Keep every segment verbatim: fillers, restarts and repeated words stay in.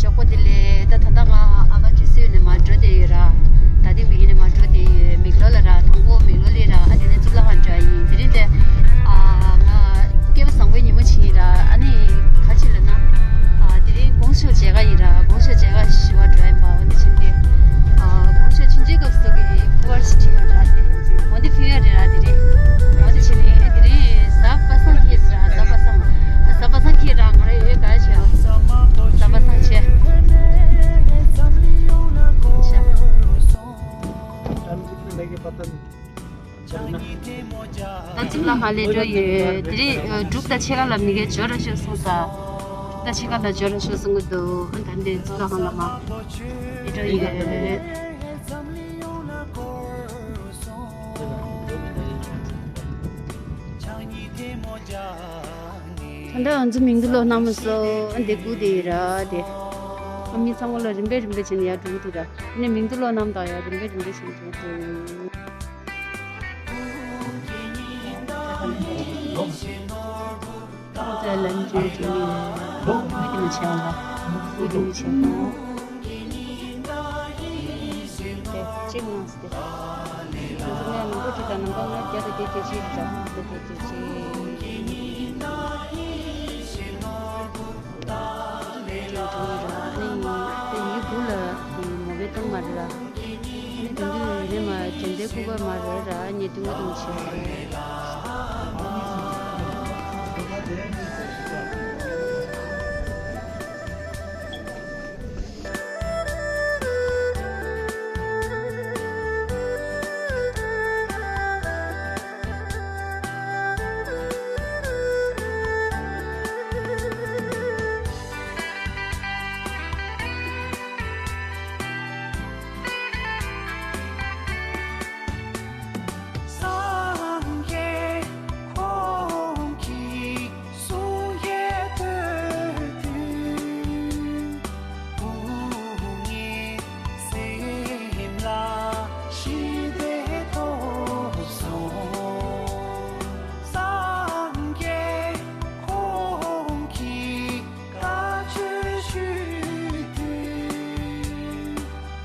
ཞོགས་པ་དེ་ལས་ད་ད་ལྟ་ང་ཨ་ཕ་ཁྲི་སིའུ་ནས་མར་འགྲོ་བསྡད་ཡོད་ར། ད་ཐེངས་བི་གི་ནས་མར་འགྲོ་བསྡད་ཡོད། མེག་ལོར་ལ་ར། དང་པོ་མེག་ལོར་ལ་ར། ཨ་དེ་ནས་གཙུག་ལག་ཁང་འགྲོ་ཡ་ཡིན། དེ་རིང་དེ་ཨ་ང་སྐལ་བ་བཟང་པོའི་ཉིན་མོ་ཅིག་ཡིན་ར། ཨ་ནི་ག་ཅི་ལབ་ན། ཨ་དེ་རིང་དགོང་ཞོགས་མཇལ་ཁ་ཡིན་ར། དགོང་ཞོགས་མཇལ་ཁ་ཞུ་བ་འགྲོ་ཡིན་པ། འོ་དེ་བྱས་ཏེ་ཨ་དགོང་ཞོགས་ཕྱིན་ཆད་སྐབས་སུ་གི་ཁུ་བར་ཞིག་ཁྲིད་ཡོད་ར་དེ། འོ་དེ་ཕུལ་ཡ་རེད་ར་དེ་རིང་། འོ་དེ་བྱས་ནས་ཨ་དེ་རིང་གཟའ་པ་སངས་ཁེལ་ཟེར་ར། གཟའ་པ་སངས། གཟའ་པ་སངས་ཁེལ་ར། ང་རང་ཡོད་ག་བྱས། གཟའ་པ་སངས་བྱས། ད་གཙུག་ལག་ཁང་སླེབས་འགྲོ་ཡོད། དེ་རིང་ཨ་འབྲུག་དང་ཕྱེད་ཀ་ལ་མི་སྒེར་འབྱོར་ར་ཤོག་གསུངས་ས། འབྲུག་དང་ཕྱེད་ཀ་ལ་འབྱོར་ར་ཤོག་གསུང་གི་འདུག་ཨ་ད་འདི་གཙུག་ལག་ཁང་ལ་མར་སླེབས་འགྲོ་ཡོད། ད་ལྟ་ང་ཚོ་མིང་དུ་ལོ་གནང་མ་སོང་། འདི་སྒུག་བསྡད་ཡོད་ར་དེ། ཨ་མི་ཚང་མ་ལ་རིམ་པས་རིམ་པས་བྱས་ནས་ཡར་འགྲོ་གི་འདུག་ར། ཨ་ནི་མིང་དུ་ལོ་གནང་དང་ཡར་རིམ་པས་རིམ་པས་བྱས་ནས་འགྲོ་གི་འདུག་ཁོང་ཚོས་ལན་བྱས་བྱས་ནས་དབུས་དེ་ནས་བྱས་ལ། དབུས་དེ་ནས་བྱས་ལ། དེ་གཅིག་མ་ཟད། ང་ཚོ་ནས་ནམ་པོ་གཅིག་དང་ནམ་པོ་ལྔ་བརྒྱ་དང་བརྒྱད་ཅུ་གཅིག་རེད། བརྒྱ་དང་བརྒྱད་ཅུ་གཅིག་ཨ་ནི་དེ་ཡི་དགུ་ལ་མོ་བའི་སྟོང་མ་རེད་ལ། ཨ་ནི་དེ་འདུག་ཡིན་ནའི་མ་འཇམ་པའི་སྐུད་པ་མ་རེད་ར། ཉེ་དུ་ང་དུ་མི་ཤེས་རེད། སངས་རྒྱས་ཁོང་གིས་གསུང་བཤད་ཐོས་དུས། བུ་ངའི་སེམས་ལ་ཞི་བདེ་ཐོབ་སོང་། སངས་རྒྱས་ཁོང་གིས་བཀའ་ཆོས་ཞུས་དུས།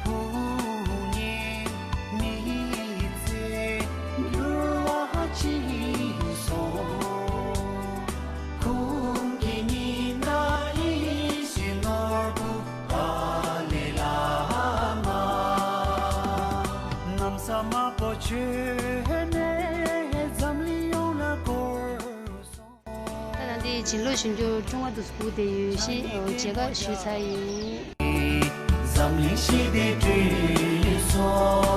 བུ་ངའི་མི་ཚེ་འགྱུར་བ་ཕྱིན་སོང་། ཁོང་གི་ཉི་ཟླ་ཡིད་བཞིན་ནོར་བུ་ཏཱ་ལའི་བླ་མ། གནམ་ས་དམར་པོ་བྱོན་ནས་འཛམ་གླིང་ཡོངས་ལ་བསྐོར་སོང་། ད་ལྟ་འདི་བྱིན་རླབས་ཞུ་རྒྱུ་ཀྲུང་ཧྭ་དུ་སྒུག་བསྡད་ཡོད་ཞེས་མཇལ་ཁ་ཞུས་ཚར་ཡིན། འཛམ་གླིང་ཞི་བདེ་བསྐྲུན་སོང་།